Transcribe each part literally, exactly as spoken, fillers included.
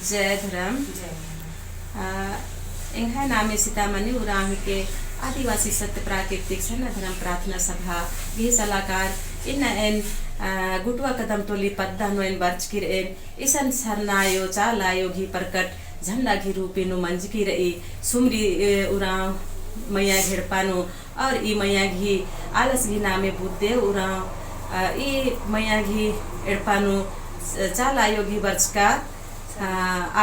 जय धर्म। जय। आ, एंग्है नामे सीतामनी उराँव हिके। आदिवासी सत्य प्राकृतिक सरना धर्म प्रार्थना सभा गही सलाहकार इन्ना एन, आ, गुटुवा कदम टोली पद्दा नू एन बरचकी रएन। इसन सरना आयो, चाला आयो गही प्रकट झंडा गही रूपे नू मंजकी रई। सुमरी, ए, उराँव मइया गही एड़पा नू और ई मइया गही आलस गही नामे बुद्ध देव उराँव, आ, ई मइया गही एड़पा नू चाला आयो गही बरचका, आ,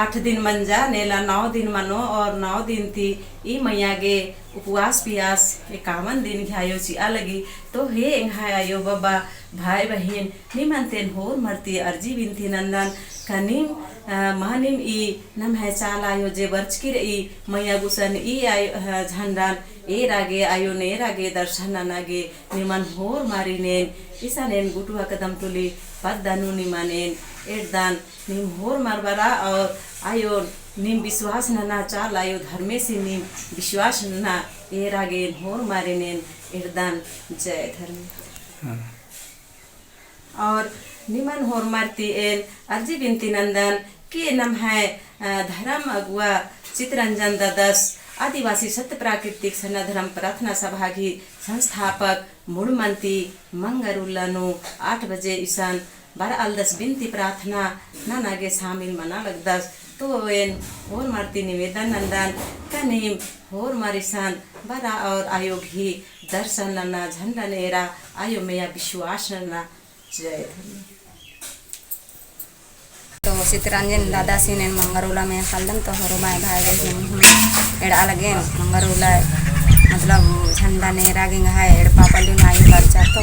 आठ दिन मंजा, नेला नौ दिन मनो और नौ दिन ती ई मइया गे उपवास पियास एकावन दिन गही आयो चिआ लगी। तो हे एंग्है आयो बबा, भाई बहिन, निमन तेन होरमर ती अर्जी बिनती नन्दन का नीम, आ, मानिम ई नम्है चाला आयो जे बरचकी रई मइया गुसन ई आयो, आ, झंडान एरा गे आयोन एरा गे दर्शन नना गे निमन होरमारिन एन इसन एन गुटुवा कदम टोली पद्दा नू निमन एन एड़दन। नीम होरमर बरा और आयोन नीम विश्वास नना, चाला आयो धर्मेसी नीम विश्वास नना, एरा गे एन होरमारिन एन एड़दन। जय धर्म। हाँ। और निमन होरमर ती एन अर्जी बिनती नन्दन कि नम्है, अ, धर्म अगुवा चितरंजन ददस आदिवासी सत्य प्राकृतिक सरना धर्म प्रार्थना सभा गही संस्थापक मुड़मन ती मंगर उल्ला नू आठ बजे इसन बरआलदस बिनती प्रार्थना नना गे शामिल मना लगदस। तो एन होरमर ती निवेदन नन्दन का नीम होरमर इसन बरा और आयो गही दर्शन नना, झंडन एरा, आयो मइया विश्वास नना। जय धर्म। तो चितरंजन दादासिन एन मंगर उल्ला मइय्याँ कालदन, तो होरमर भाई बहिन हूँ एड़आ लगेन मंगर उल्ला, मतलब झंडन एरा गे एंग्है एड़पा पल्ली नू आयो बरचा तो